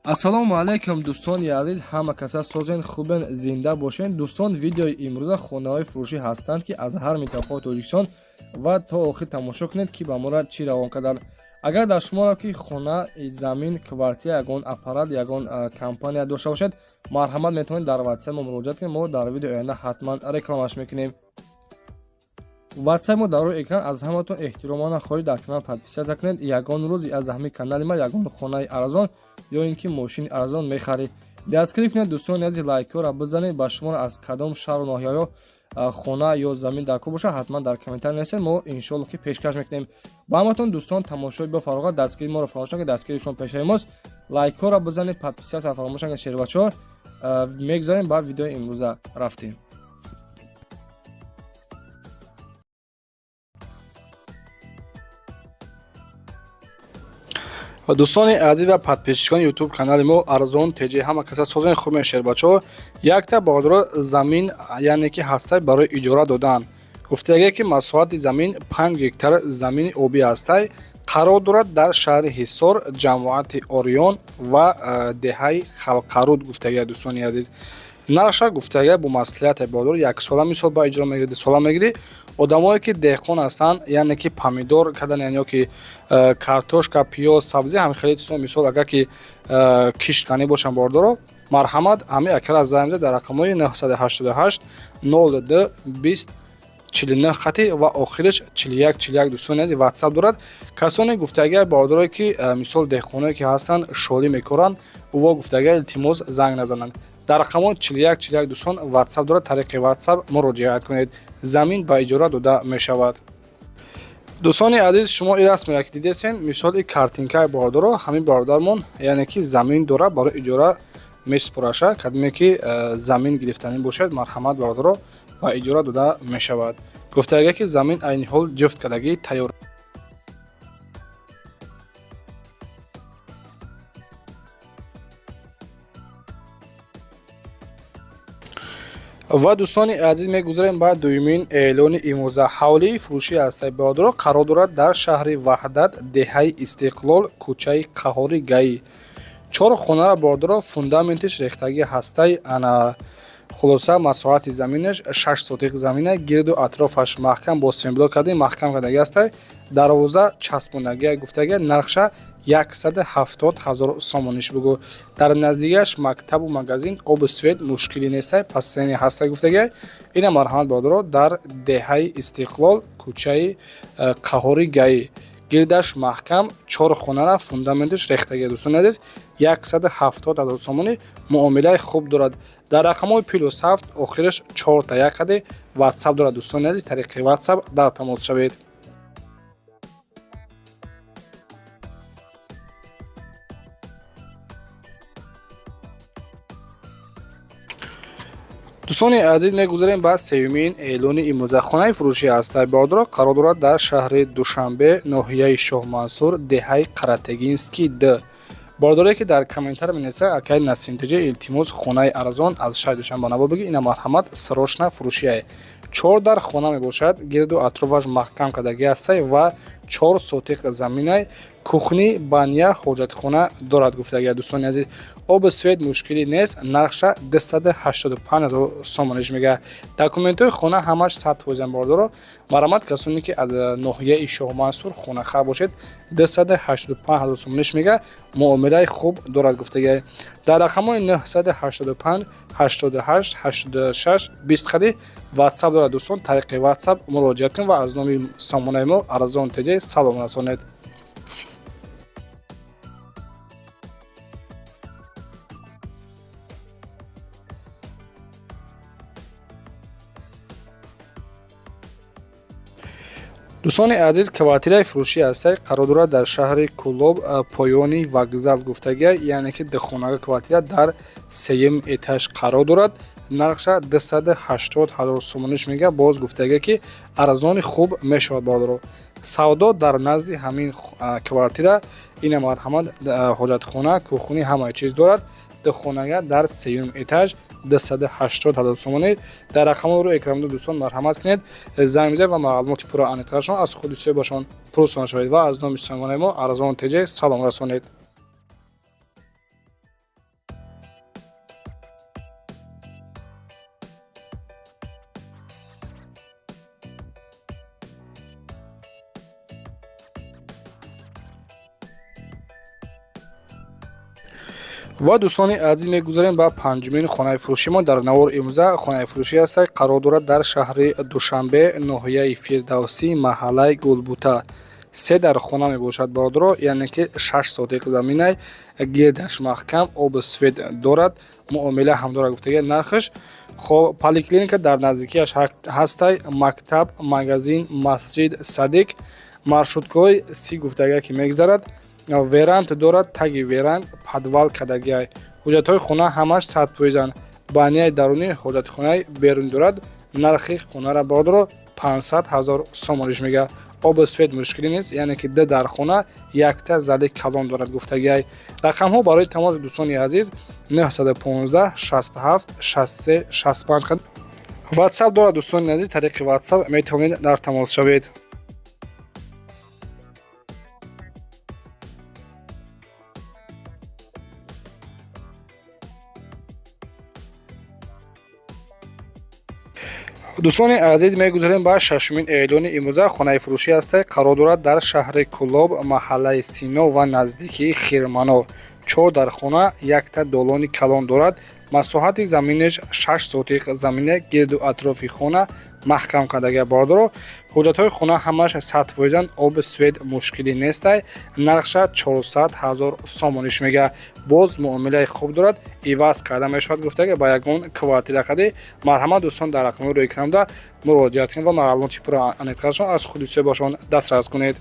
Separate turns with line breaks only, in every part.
Ассалому алайкум, дӯстони азиз, ҳама каса созен, хубен, зинда бошен. Дӯстон, видеои имрӯза хонаҳои фурӯшӣ ҳастанд, ки аз ҳар минтақаи Тоҷикистон, ва то охир тамошо кунед, ки ба мора чӣ равон карданд. Агар дар шуморо ки хона, замин, квартира, ягон аппарат, ягон компания дошта бошед, марҳамат, метавонед дар ватсап мо муроҷиат кунед. Мо дар видеои оянда ҳатман рекламаш мекунем. Ватсап мо дар рӯи экран. Аз ҳаматон эҳтиромона хоҳиш, дар канал подписаться кунед. Ягон рӯз аз ҳамин канали ма ягон хонаи арзон ё ин ки мошини арзон мехаред. Дастгирӣ кунед, дӯстони азиз, лайкҳоро бизанед. Ба шуморо аз кадом шаҳру ноҳияҳо хона ё замин дар кор бошад, ҳатман дар комментар нависед, мо иншоалло ки пешкаш мекунем ба ҳаматон. Дӯстон, тамошои бо фароғат, дастгирии моро фаромӯш накунед, дастгирии шумо пешаи мост. Лайкҳоро бизанед, подписаться фаромӯш накунед, шербачаҳо. Мегузарем ба видеои имрӯза, рафтем.
Дӯстони азиз ва подписчикони ютуб канали мо Арзон ТЖ, ҳама каса созен, хубен, шербачаҳо. Якта бародаро замин, яъне ки ҳастай барои иҷора додан. Гуфтагие ки масоҳати замин 5 гектар, замини обӣ ҳастай, қарор дорад дар шаҳри Ҳисор, ҷамоати Ориён ва деҳаи Халқаруд. Гуфтагия, дӯстони азиз, нархша гуфтагия бо маслиҳате, бародаро. Яксола мисол ба иҷора мегирӣ, дусола мегирӣ. Одамое ки деҳқон ҳастанд, яъне ки помидор кардан, яъне ё ки картошка, пиёз, сабзӣ, ҳамин хеле чизо, мисол агар ки кишт канӣ бошанд, бародаро, марҳамат, ҳамин акара занг бизанед дар рақамҳои 988 02 20 49 хати ва охириш 41 41. Дӯстони азиз, ватсап дорад. Касоне, гуфтагия, бародарое ки мисол деҳқоное ки ҳастанд, шолӣ мекоранд, ӯво, гуфтагия, илтимос, занг назананд дар рақамҳои 41 41. Дӯстон, ватсап дорад, тариқи ватсап муроҷиат кунед, замин ба иҷора дода мешавад. Дӯстони азиз, шумо ин расмеро ки дидесен, мисол и картинкаи, бародаро, ҳамин бародармон, яъне ки замин дорад, барои иҷора месупораша. Кадоме ки замин гирифтанӣ бошад, марҳамат, бародаро, ба иҷора дода мешавад. Гуфтагия ки замин айни ҳол ҷуфт кардагӣ тайёр. Ва, дӯстони азиз, мегузарем ба дуюмин эълони имрӯза. Ҳавлии фурӯшӣ ҳастай, бародаро, қарор дорад дар шаҳри Ваҳдат, деҳаи Истиқлол, кӯчаи Қаҳори Гаӣ. Чор хонара, бародаро, фундаментиш рехтагӣ ҳастай. Ана, хулоса, масоҳати заминаш 6 сотиқ замина, гирду атрофаш маҳкам бо семблок кардем, маҳкам кардагӣ ҳастай, дарвоза часпондагӣ. Гуфтагӣ, нархша 170 ҳазор сомониш бугӯ. Дар наздикиаш мактабу магазин, обу свет мушкилӣ нестай, поселение ҳастай. Гуфтагӣ, ина марҳамат, бародаро, дар деҳаи Истиқлол, кӯчаи Қаҳори Гаӣ, гирдаш маҳкам, чор хонара фундаментиш рехтагӣ. Дӯстони азиз, 170 ҳазор сомонӣ, муомилаи хуб дорад. Дар рақамҳои +7, охираш чорта як қади ватсап дорад. Дӯстони азиз, тариқи ватсап дар тамос шавед. Дӯстони азиз, мегузарем ба сеюмин эълони имрӯза. Хонаи фурӯшӣ ҳастай, бародаро, қарор дорад дар шаҳри Душанбе, ноҳияи Шоҳмансур, деҳаи Қаратегинский д. Бародаре ки дар комментар менависад: «Акай Насим ТЖ, илтимос, хонаи арзон аз шаҳри Душанбе наво бигӣ», ина марҳамат, срочно фурӯшияе. Чор дар хона мебошад, гирду атрофаш маҳкам кардагӣ ҳастай ва 4 сотиқ заминай, кухни, баня, ҳоҷатхона дорад. Гуфтагия, дӯстони азиз, обу свет мушкилӣ нест. Нархша 285 ҳазор сомониш мега. Документҳои хона ҳамаш 100%. Бордоро, марҳамат, касоне ки аз ноҳияи Шоҳмансур хонахар бошед, 285 ҳазор сомониш мега, муомилаи хуб дорад. Гуфтагия, дар рақамҳои 985 88 86 20 қади ватсап дорад. Дӯстон, тариқи ватсап муроҷиат кунед ва аз номи сомонаи мо Арзон ТЖ салом расонед. Дӯстони азиз, квартираи фурӯшӣ ҳастай, қарор дорад дар шаҳри Кӯлоб, поёни вокзал. Гуфтагия, яъне ки духонага квартира дар сеюм этаж қарор дорад. Нархша 280 ҳазор сомониш мега. Боз гуфтагия ки арзони хуб мешавад, бародаро. Савдо дар назди ҳамин квартира. Ина марҳамат, ҳоҷатхона, кухни, ҳамаи чиз дорад. Духонага дар сеюм этаж, 280 ҳазор сомонӣ. Дар рақамҳои рӯи экранро, дӯстон, марҳамат кунед, занг бизанед ва маълумоти пурра аниқтарашон аз худи соҳибашон пурсон шавед ва аз номи сомонаи мо Арзон ТЖ салом расонед. Ва, дӯстони азиз, мегузарем ба панҷумин хонаи фурӯши мо дар навор имрӯза. Хонаи фурӯшӣ аст, қарор дорад дар шаҳри Душанбе, ноҳияи Фирдавсӣ, маҳаллаи Гулбута. Се дар хона мебошад, бародаро, яъне ки 6 сотиқ заминай, гирдаш маҳкам, обу свет дорад, муомила ҳам дорад, гуфтага нархаш. Хоб, поликлиника дар наздикиаш ҳастай, мактаб, магазин, масҷид, садик, маршруткаҳои си гуфтага ки мегзарад, веранд дорад, таги веранд подвал кардагиай. Ҳуҷҷатҳои хона ҳамаш 100%-анд. Баняи дарунӣ, ҳоҷатхонаи берунӣ дорад. Нархи хонара, бародаро, 500 ҳазор сомониш мега. Обу свет мушкилӣ нест, яъне ки ду дар хона, якта зали калон дорад, гуфтагиай. Рақамҳо барои тамоси, дӯстони азиз, 915 67 63 65. Ватсап дорад, дӯстони азиз, тариқи ватсап метавонед дар тамос шавед. Дӯстони азиз, мегузарем ба шашумин эълони имрӯза. Хонаи фурӯшӣ ҳаста, қарор дорад дар шаҳри Кӯлоб, маҳаллаи Сино ва наздикии Хирмано. Чор дар хона, якта долони калон дорад. Масоҳати заминаш 6 сотиқ замина, гирду атрофи хона маҳкам кардага, бародаро. Ҳуҷҷатҳои хона ҳамаш 100%-анд, обу свет мушкилӣ нестай. Нархша 400 ҳазор сомониш мега. Боз муомилаи хуб дорад, иваз карда мешавад, гуфтага, ба ягон квартира қади. Марҳамат, дӯстон, дар рақамҳои рӯи экранда муроҷиат кунед ва маълумоти пурра аниқтарашон аз худи соҳибашон дастрас кунед.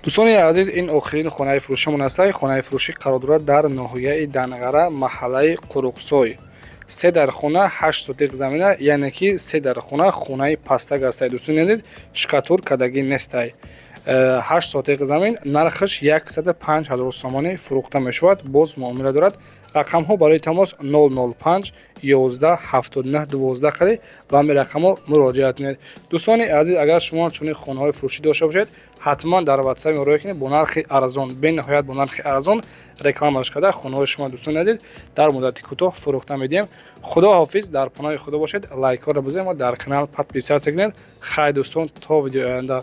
Дӯстони азиз, ин охирин хонаи фурӯшимон аст. Хонаи фурӯшӣ қарор дорад дар ноҳияи Данғара, маҳаллаи Қуруқсой. Се дар хона, 8 сотиқ замина, яъне ки се дар хона, хонаи пастак астай, дӯстони азиз, штукатур кардагӣ нестай. 8 сотиқ замин, нархаш 105 ҳазор сомонӣ фурӯхта мешавад, боз муомила дорад. Рақамҳо барои тамос 005 11 79 12 қади ба ҳамин рақамҳо муроҷиат кунед. Дӯстони азиз, агар шумо чунин хонаҳои фурӯшӣ дошта бошед, ҳатман дар ватсап муроҷиат кунед. Бо нархи арзон, бениҳоят бо нархи арзон рекламаш карда, хонаҳои шумо, дӯстони азиз, дар муддати кӯтоҳ фурӯхта медиҳем. Худо ҳофиз, дар паноҳи Худо бошед, лайкҳоро бизанед ва дар канал подписаться кунед. Хайр, дӯстон, то видеои оянда.